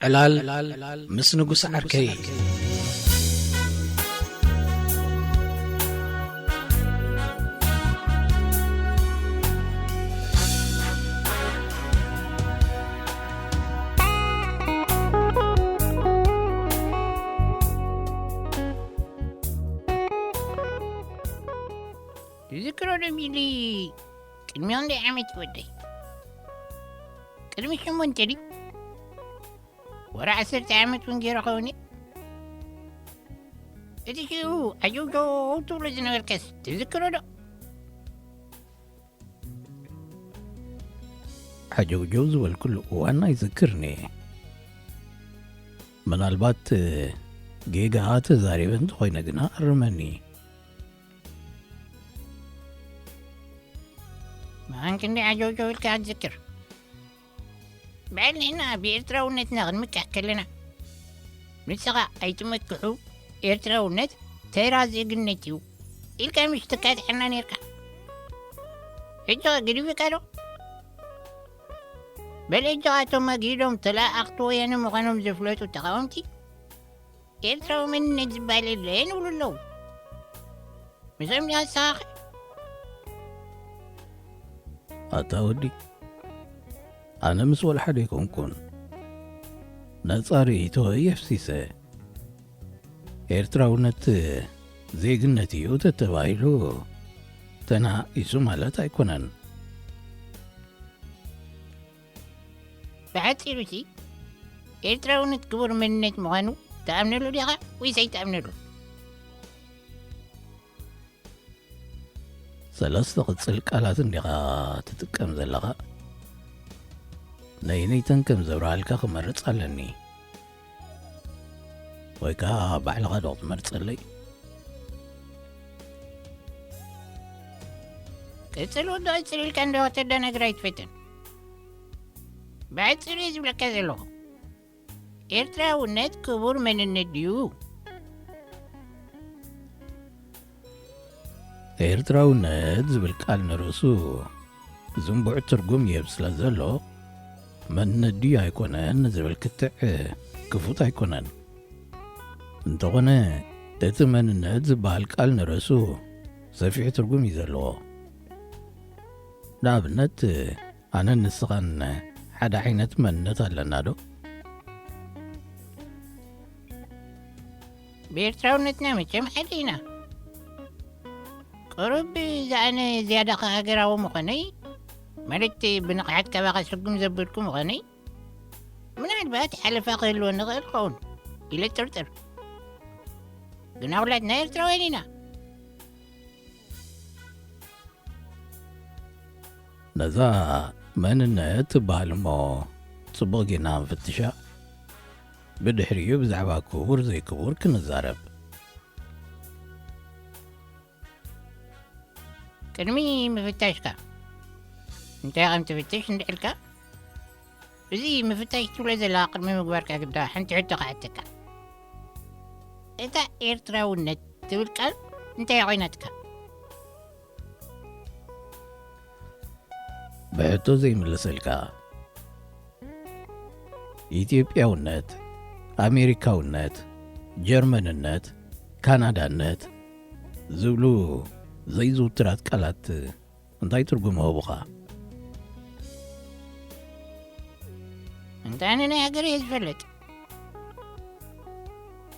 ዕላል ምስ ንጉስ ዓርከይ። ትዝክሮ ዶ ሚሊ፣ ቅድሚ ክንደይ ዓመት ወደይ? ቅድሚ ሸሞንተ ድዩ? ወረ ዓሰርተ ዓመት እውን ገይሩ ኸውን እዩ። እቲ ሽዑ ዓጀውጀው ትብሎ ዝነበርከስ ትዝክሮ ዶ? ዓጀውጀው ዝበልኩሉ እዋን ኣይዝክርን እየ። ምናልባት ጌጋ ተዛሪበ እንተኾይነ ግና ኣርመኒ። መሃን ክንደይ ዓጀውጀው ኢልካ ኣትዝክር? በዓል ንሕና ብኤርትራውነትና ክንምካሕ ከለና፣ ንስኻ ኣይትመክሑ፣ ኤርትራውነት ተራ ዜግነት እዩ ኢልካ ምሽ ትካትሐና ነርካ። ሕጂ ኸ ግዲፍካ ዶ? በል ሕጂ ኸ እቶም ኣግሂዶም ተለኣኣኽቲ ወያነ ምዃኖም ዘፍለጡ ተቓወምቲ፣ ኤርትራዊ መንነት ዝበሃል የለን ይብሉ ኣለዉ። ምስኦም ዲኻ ንስኻ ኸ? ኣታ ወዲ፣ ኣነ ምስ ወላ ሓደ ኣይኮንኩን። ነጻ ርእይቶ እየ ኣፍሲሰ። ኤርትራውነት ዜግነት እዩ ተተባሂሉ ተናኢሱ ማለት ኣይኮነን። ብሓጺሩሲ፣ ኤርትራውነት ክቡር መንነት ምዃኑ ትኣምነሉ ዲኻ ወይስ ኣይትኣምነሉ? ሰለስተ ቅጽል ቃላት እንዲኻ ትጥቀም ዘለኻ። ነይነይተን ከም ዘብርሃልካ ክመርጽ ኣለኒ። ወይ ከኣ ባዕልኻ ዶ ክትመርጸለይ? ቅጽል ወዲ ቅጽል ኢልካ እንዶ ከተደናግር ኣይትፈትን። ብኣጭሩ እየ ዝብለካ ዘለኹ። ኤርትራውነት ክቡር መንነት ድዩ? ኤርትራውነት ዝብል ቃል ንርእሱ ዝንቡዕ ትርጉም ይህብ ስለ ዘሎ፣ መንነት ድዩ ኣይኮነን ንዝብል ክትዕ ክፉት ኣይኮነን። እንተኾነ፣ እቲ መንነት ዝበሃል ቃል ንርእሱ ሰፊሕ ትርጉም እዩ ዘለዎ። ንኣብነት፣ ኣነን ንስኻን ሓደ ዓይነት መንነት ኣለና ዶ? ብኤርትራውነትና መቸም ሓደ ኢና። ቅሩብ ዝኣነ ዝያዳ ሃገራዊ ምዃነይ፣ ማለት ብንቕሓት ካባኻ ስጉም ዘበልኩ ምዃነይ፣ ምናልባት ሓለፋ ክህልወኒ ይኽእል ክኸውን ኢለ እጥርጥር። ግና ኩላትና ኤርትራውያን ኢና። ነዛ መንነት ትበሃል እሞ ጽቡቕ ጌና ንፍትሻ። ብድሕሪኡ ብዛዕባ ክቡር ዘይክቡር ክንዛረብ። ቅድሚ ምፍታሽካ፣ እንታይ ከም ትፍትሽ እንድሕልካ፣ እዚ ምፍታሽ ትብሎ ዘለኻ ቅድሚ ምግባርካ ግዳ ሓንቲ ሕቶ ክሓተካ። እታ ኤርትራውነት ትብል ቃል እንታይ ኮይናትካ? ብሕቶ ዘይምለሰልካ። ኢትዮጵያውነት፣ ኣሜሪካውነት፣ ጀርመንነት፣ ካናዳነት ዝብሉ ዘይዝውትራት ቃላት እንታይ ትርጉም ይህቡኻ? እንታይ ኣነ ናይ ሃገር እየ ዝፈልጥ።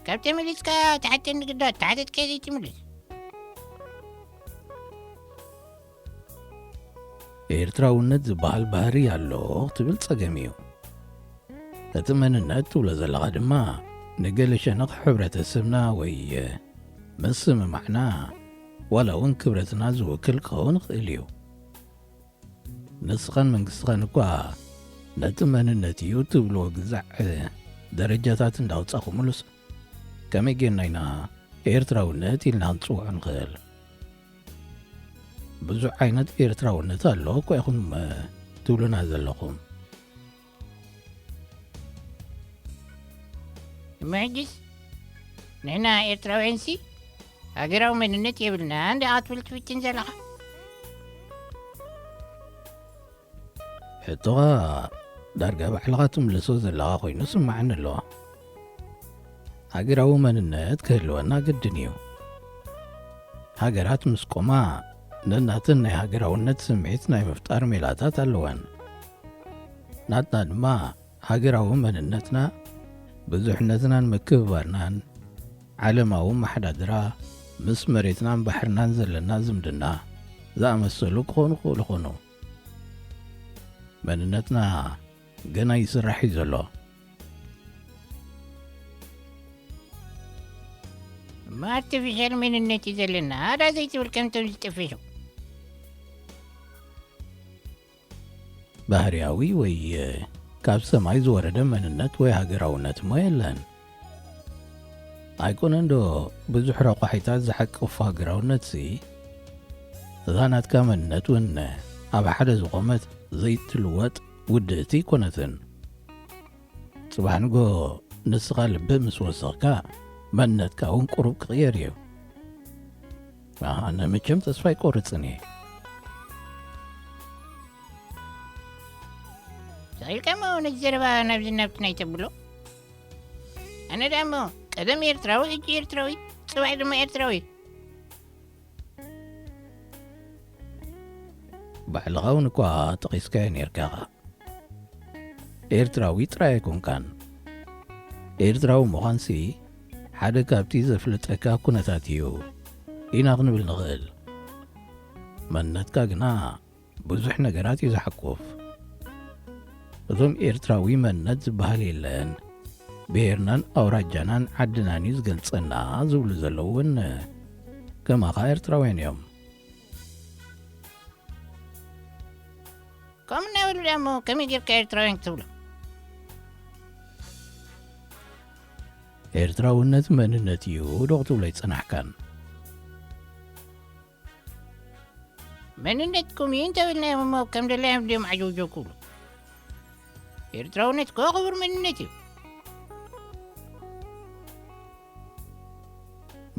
ካብ ተመሊስካ ትሓተኒ ግዳ፣ ተሓተትካዮ ዘይትምልስ። ኤርትራውነት ዝበሃል ባህሪ ኣሎ ክትብል ጸገም እዩ። እቲ መንነት ትብሎ ዘለኻ ድማ ንገለ ሸነኽ ሕብረተሰብና ወይ ምስምማዕና ዋላ እውን ክብረትና ዝውክል ክኸውን ይኽእል እዩ። ንስኻን መንግስትኻን እኳ ነቲ መንነት እዩ ትብልዎ ግዛዕ ደረጃታት እንዳውጻኹምሉስ ከመይ ጌርና ኢና ኤርትራውነት ኢልና ክንጽውዖ ንኽእል? ብዙሕ ዓይነት ኤርትራውነት ኣሎ እኮ ኢኹም ትብሉና ዘለኹም። እሞ ሕጂስ ንሕና ኤርትራውያንሲ ሃገራዊ መንነት የብልና እንዳ ክትብል ትፍትን ዘለኻ? ሕቶኻ ዳርጋ ባዕልኻ ትምልሶ ዘለኻ ኮይኑ ስምዓኒ ኣሎ። ሃገራዊ መንነት ክህልወና ግድን እዩ። ሃገራት ምስ ቆማ ነናተን ናይ ሃገራውነት ስምዒት ናይ ምፍጣር ሜላታት ኣለወን። ናትና ድማ ሃገራዊ መንነትና፣ ብዙሕነትናን ምክብባርናን፣ ዓለማዊ መሓዳድራ፣ ምስ መሬትናን ባሕርናን ዘለና ዝምድና ዝኣመሰሉ ክኾኑ ይኽእሉ ይኾኑ። መንነትና ገና ይስራሕ እዩ ዘሎ። እሞ ኣርቲፊሻል መንነት እዩ ዘለና፣ ኣዳ ዘይትብል ከምቶም ዝጠፈሹ። ባህርያዊ ወይ ካብ ሰማይ ዝወረደ መንነት ወይ ሃገራውነት እሞ የለን። ኣይኮነን ዶ ብዙሕ ረቋሒታት ዝሓቅፍ ሃገራውነትሲ? እዛ ናትካ መንነት እውን ኣብ ሓደ ዝቖመት ዘይትልወጥ ውድእቲ ኣይኮነትን። ጽባሕ ንጎ ንስኻ ልቢ ምስ ወሰኽካ፣ መንነትካ እውን ቁሩብ ክቕየር እዩ። ኣነ መቸም ተስፋ ኣይቆርጽን እየ። ተኺልካ እሞ ነቲ ዘረባ ናብዚ ናብቲ ናይ ተብሎ። ኣነ ደኣ እሞ ቀደም ኤርትራዊ፣ ሕጂ ኤርትራዊ፣ ጽባሕ ድማ ኤርትራዊ። ባዕልኻ እውን እኳ ጠቒስካዮ ነይርካ ኢኻ። ኤርትራዊ ጥራይ ኣይኮንካን። ኤርትራዊ ምዃንሲ ሓደ ካብቲ ዘፍልጠካ ኩነታት እዩ ኢና ክንብል ንኽእል። መንነትካ ግና ብዙሕ ነገራት እዩ ዝሓቁፍ። እዞም ኤርትራዊ መንነት ዝበሃል የለን፣ ብሄርናን ኣውራጃናን ዓድናን እዩ ዝገልጸና ዝብሉ ዘለዉ እውን ከማኻ ኤርትራውያን እዮም። ከምኡ እናበሉ ደኣ እሞ ከመይ ጌርካ ኤርትራውያን ክትብሎ? ኤርትራውነት መንነት እዩ ዶ ክትብሎ ኣይጸናሕካን? መንነትኩም እዩ እንተበልናዮም እሞ ከም ደላዮም ድዮም ዓጀውጀው ክብሉ? ኤርትራውነት እኮ ክቡር መንነት እዩ።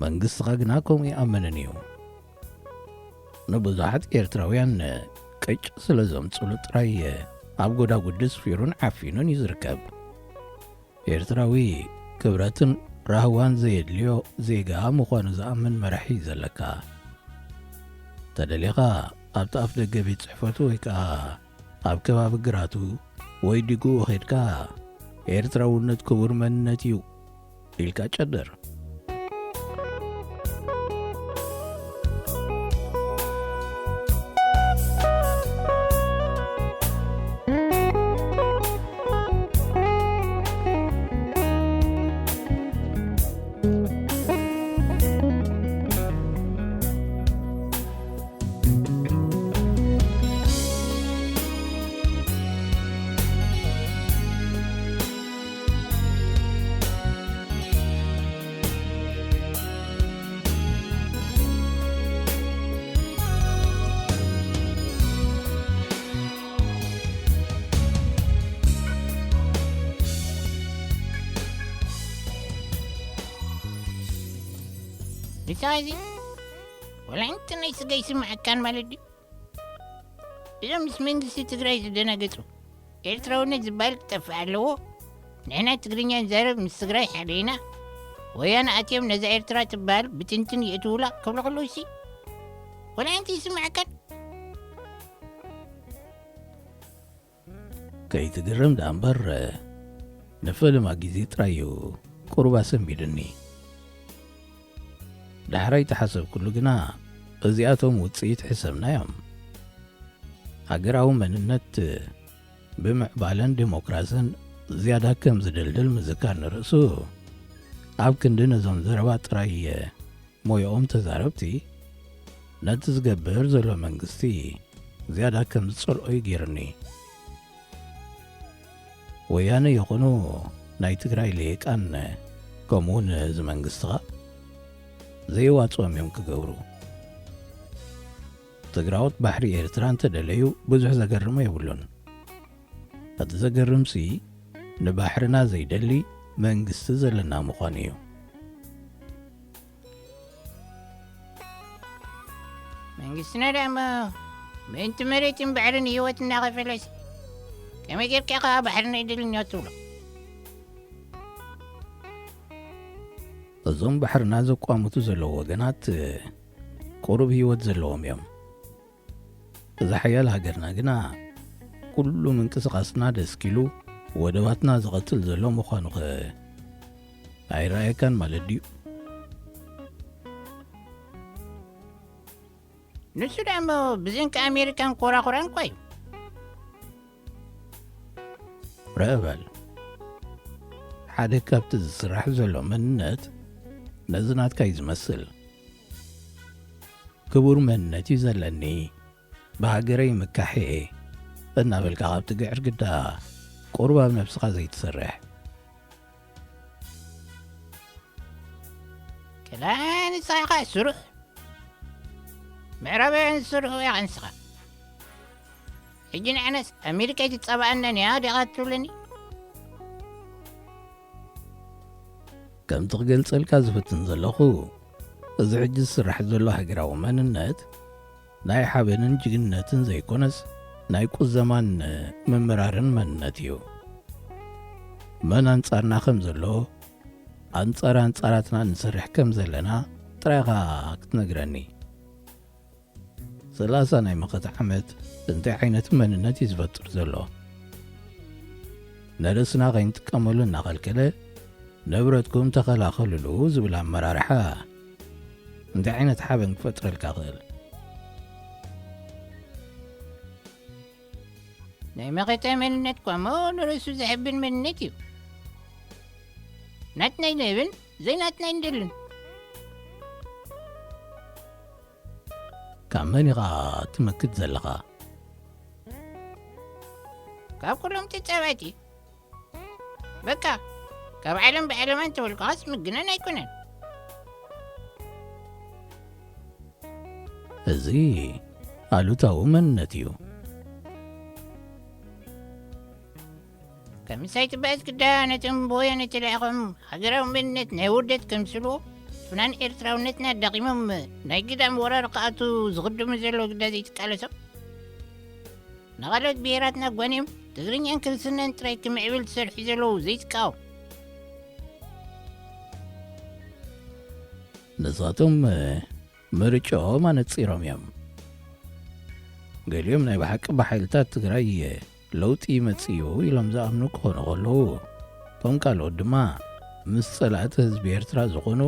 መንግስትኻ ግና ከምኡ ይኣምንን እዩ። ንብዙሓት ኤርትራውያን ቅጭ ስለ ዘምጽሉ ጥራይ ኣብ ጎዳጉዲ ስፊሩን ዓፊኑን እዩ ዝርከብ። ኤርትራዊ ክብረትን ራህዋን ዘየድልዮ ዜጋ ምዃኑ ዝኣምን መራሒ እዩ ዘለካ። ተደሊኻ ኣብቲ ኣፍ ደገ ቤት ጽሕፈቱ ወይ ከኣ ኣብ ከባቢ ግራቱ ወይ ዲግኡ ኸድካ፣ ኤርትራውነት ክቡር መንነት እዩ ኢልካ ጨድር። ብዛዕባ እዚ ወላ ሓንቲ ናይ ስጋ ይስምዓካን ማለት ድዩ? እዞም ምስ መንግስቲ ትግራይ ዝደናገጹ፣ ኤርትራውነት ዝበሃል ክጠፍእ ኣለዎ፣ ንሕና ትግርኛ ንዛረብ ምስ ትግራይ ሓደ ኢና፣ ወያነ ኣትዮም ነዛ ኤርትራ ትበሃል ብትንትን የእትውላ ክብሉ ከለውሲ ወላ ሓንቲ ይስምዓካን? ከይትግረም ደኣ እምበር፣ ንፈለማ ግዜ ጥራይ እዩ ቁሩብ ኣሰንቢዱኒ። ዳሕራይ ተሓሰብኩሉ ግና፣ እዚኣቶም ውጽኢት ሕሰብና እዮም። ሃገራዊ መንነት ብምዕባለን ዲሞክራስን ዝያዳ ከም ዝድልድል ምዝካር ንርእሱ፣ ኣብ ክንዲ ነዞም ዘረባ ጥራይ ሞያኦም ተዛረብቲ፣ ነቲ ዝገብር ዘሎ መንግስቲ ዝያዳ ከም ዝጸልኦ እዩ ገይሩኒ። ወያነ ይኹኑ ናይ ትግራይ ልሂቃን፣ ከምኡውን እዚ መንግስትኻ፣ ዘይዋጽኦም እዮም ክገብሩ። ትግራዎት ባሕሪ ኤርትራ እንተደለዩ ብዙሕ ዘገርሞ የብሉን። እቲ ዘገርምሲ ንባሕርና ዘይደሊ መንግስቲ ዘለና ምዃኑ እዩ። መንግስትና ደኣ እሞ ምእንቲ መሬትን ባሕርን ህይወት እናኸፈለስ ከመይ ጌርካ ኢኻ ባሕርና ኣይደልን እዮ ትብሎ? እዞም ባሕርና ዘቋምቱ ዘለዉ ወገናት ቁሩብ ህይወት ዘለዎም እዮም። እዛ ሓያል ሃገርና ግና ኩሉ ምንቅስቓስና ደስኪሉ ወደባትና ዝቐትል ዘሎ ምዃኑ ኸ ኣይረኣየካን ማለት ድዩ? ንሱ ደኣ እሞ ብዘንኪ ኣሜሪካን ኮራኹራን እኳ እዩ። ረእ በል፣ ሓደ ካብቲ ዝስራሕ ዘሎ መንነት ነዚ ናትካ እዩ ዝመስል። ክቡር መንነት እዩ ዘለኒ፣ ብሃገረይ ምካሕ እየ እናበልካ ካብቲ ግዕር ግዳ ቁሩብ ኣብ ነብስኻ ዘይትሰርሕ። ክላ ንስኻ ኸኣ ስሩሕ። ምዕራባውያን ዝሰርሑ ኢኻ ንስኻ። ሕጂ ንዓናስ ኣሜሪካ ኣይትጻባኣናን እያ ዲኻ ትብለኒ? ከምቲ ክገልጸልካ ዝፍትን ዘለኹ፣ እዚ ሕጂ ዝስራሕ ዘሎ ሃገራዊ መንነት ናይ ሓበንን ጅግንነትን ዘይኮነስ፣ ናይ ቁዘማን ምምራርን መንነት እዩ። መን ኣንጻርና ከም ዘሎ፣ ኣንጻር ኣንጻራትና ንሰርሕ ከም ዘለና ጥራይ ኢኻ ክትነግረኒ። ሰላሳ ናይ መኸተ ዓመት እንታይ ዓይነት መንነት እዩ ዝፈጥር ዘሎ? ነርእስና ከይንጥቀመሉ እናኸልከለ፣ ንብረትኩም ተኸላኸልሉ ዝብል ኣመራርሓ እንታይ ዓይነት ሓበን ክፈጥረልካ ክእል? ናይ መኸተ መንነት እኳ እሞ ንርእሱ ዘሕብን መንነት እዩ። ናትና ኣይንህብን፣ ዘይናትና ኣይንደልን። ካብ መን ኢኻ ትመክት ዘለኻ? ካብ ኩሎም ተጻባእቲ። በቃ፣ ካብ ዓለም ብዓለማ እንተበልኩኻስ ምግናን ኣይኮነን። እዚ ኣሉታዊ መንነት እዩ። ከም ምሳይ ትበኣስ ግዳ ነቶም ብወያነ ተላኢኾም ሃገራዊ መንነት ናይ ውርደት ከምስልዎ፣ ፍናን ኤርትራውነትና ደቒሞም ናይ ግዳም ወራር ክኣቱ ዝኽድሙ ዘለዉ ግዳ ዘይትቃለሶም። ንኻልኦት ብሄራት እናጓንዮም ትግርኛን ክርስትናን ጥራይ ክምዕብል ዝሰርሑ ዘለዉ ዘይትቃወም። ንሳቶም ምርጫኦም ኣነጺሮም እዮም። ገሊኦም ናይ ብሓቂ ብሓይልታት ትግራይ ለውጢ ይመጽእ እዩ ኢሎም ዝኣምኑ ክኾኑ ከለዉ፣ እቶም ካልኦት ድማ ምስ ጸላእቲ ህዝቢ ኤርትራ ዝኾኑ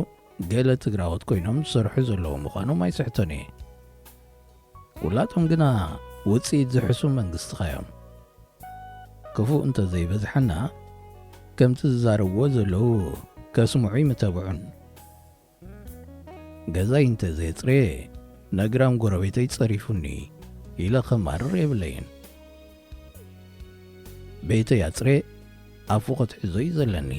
ገለ ትግራዎት ኮይኖም ዝሰርሑ ዘለዉ ምዃኖም ኣይስሕቶን እየ። ኩላቶም ግና ውጽኢት ዝሕሱ መንግስትኻ እዮም። ክፉእ እንተ ዘይበዝሓና፣ ከምቲ ዝዛረብዎ ዘለዉ ከስምዑ ይምተብዑን። ገዛይ እንተ ዘየጽረየ፣ ነግራም ጎረቤተይ ጸሪፉኒ ኢለ ከማርር የብለይን። ቤተይ ኣጽረ ኣፉ ክትሕዞ እዩ ዘለኒ።